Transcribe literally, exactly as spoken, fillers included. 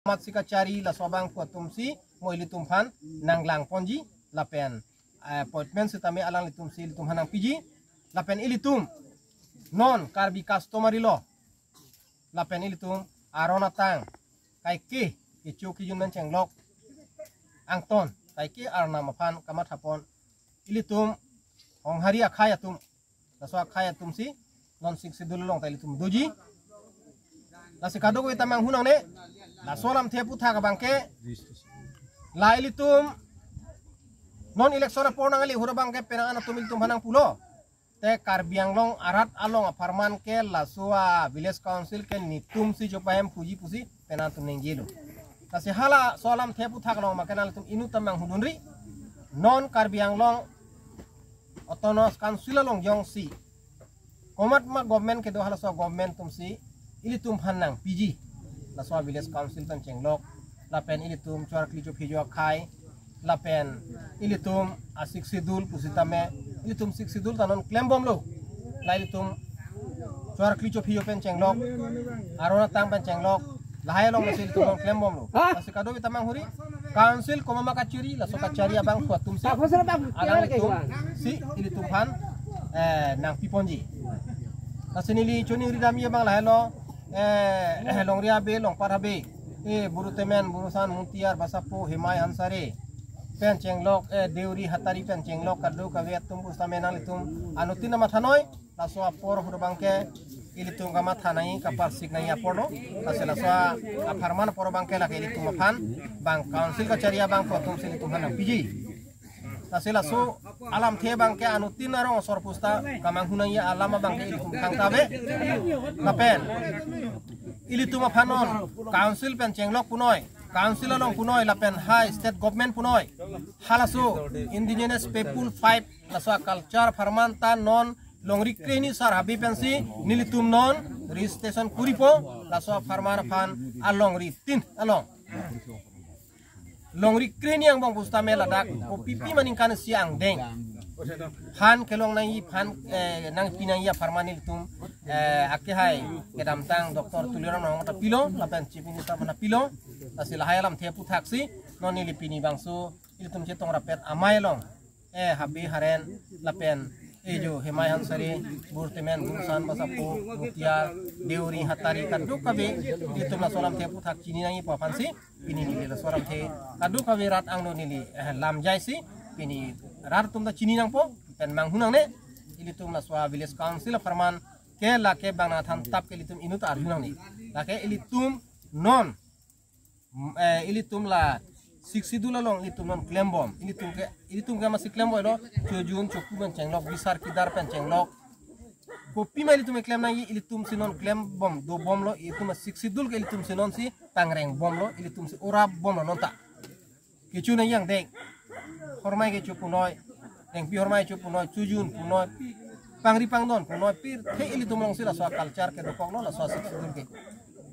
Amat si kachari laso abang pu atum si mo ilitum aphan nanglang ponji lapen, eh, appointment sitame alanglitum si ilitum aphan nangpiji lapen ilitum non Karbi customary law lapen ilitum aron atang kaike kecho kejun pen chenglok angton kaike arnam aphan kamathapon ilitum Honghari akhai atum, laso akhai atum si non Sixth Schedule along ta ilitum doji. Lasi kadokave ta manghunangne, laso alamthe aphuthak abangke la ilitum non election apor nangli hura abangke penang an atum ilitum aphan nangpulo. Te Karbi Anglong arat along apharman ke laso a village council ke netum si chopahem puji pusi penang atum ningjelo. Lasi halaso alamthe aphuthak along make nangtum inut ta manghudunri. Non Karbi Anglong Autonomous Council along jongsi komat ma government kedo halaso government atum si ilitum aphan nangpiji. Laso village council pen chenglok lapen ilitum choarkli chophi jo akhai lapen ilitum a Sixth Schedule pusitame ilitum Sixth Schedule ta non klembomlo. La ilitum choarkli chophi jo pen chenglok, aron atang pen chenglok, lahai along si ilitum non klembomlo. Lasi kadokave ta manghuri, council komat ma kachari, laso kachari abang pu atum si alanglitum si ilitum aphan, eh, nangpiponji. Lasi neli choningri damji abang lahelo, eh, Longri Habe, Longpat Habe, eh, Buru Temen, Buru San, Mutiar, Basapo, Hemai Hansare pen chenglok, eh, Deuri Hatari pen chenglok kadokave atum pusitame nanglitum anuttin amathanoi, laso apor hura abangke ilitum kamatha nangji, kaparsik nangji aporlo. Lasi laso apharman apor abangke lake ilitum aphan bang council kachari abang pu atum si ilitum aphan nangpiji. Lasi laso alamthe abangke anuttin arong asor pusta kamanghunangji alam abangke ilitum thangta ave. Lapen ilitum aphan non council pen chenglok punoi, council along punoi lapen ha state government punoi, halaso Indigenous People Five laso culture apharman ta non Longri Krehini Sar Habe pensi nelitum non registration kuripo. Laso apharman aphan alongri tin along Longri Krehini angbong pusitame ladak kopipi ma ningkan isi angdeng phan kelong nangji, phan, eh, nangpi nangji apharman nelitum, eh, akehai kedamtang Doctor Tuliram Ronghang ta pilo lapen Chief Minister aphan pilo. Lasi lahai alamthe aphuthak si non neli pini bangso ilitum chetong rapet amei along, eh, Habe Haren lapen, eh, jo Hemai Hansare, Buru Temen, Buru San, Basapo, Mutiar, Deuri Hatari kadokave ilitum laso alamthe aphuthak chini nangji pu aphan si pini neli laso alamthe kadokave rat angno neli, eh, lamjai si pini rat atum ta chini nangpo pen manghunangne. Ilitum laso a village council apharman ke lake bang nangthan tap ke ilitum inut arjunangne. Lake ilitum non, mm, eh, ilitum la Sixth Schedule along ilitum non klembom. Ilitum ke, ilitum ke masi klemboilo, chojun choku pen chenglok, bisar kidar pen chenglok. Kopima ilitum keklem nangji, ilitum si non klembom dobomlo, ilitum a Sixth Schedule ke ilitum si non si pangrengbomlo, ilitum si orapbomlo non ta. Kecho nangji angdeng, hormai kecho punoi, rengpi hormai kecho punoi, chojun punoi, pangri pangdon punoi, pirthe ilitum along si laso culture kedokoklo, laso Sixth Schedule ke.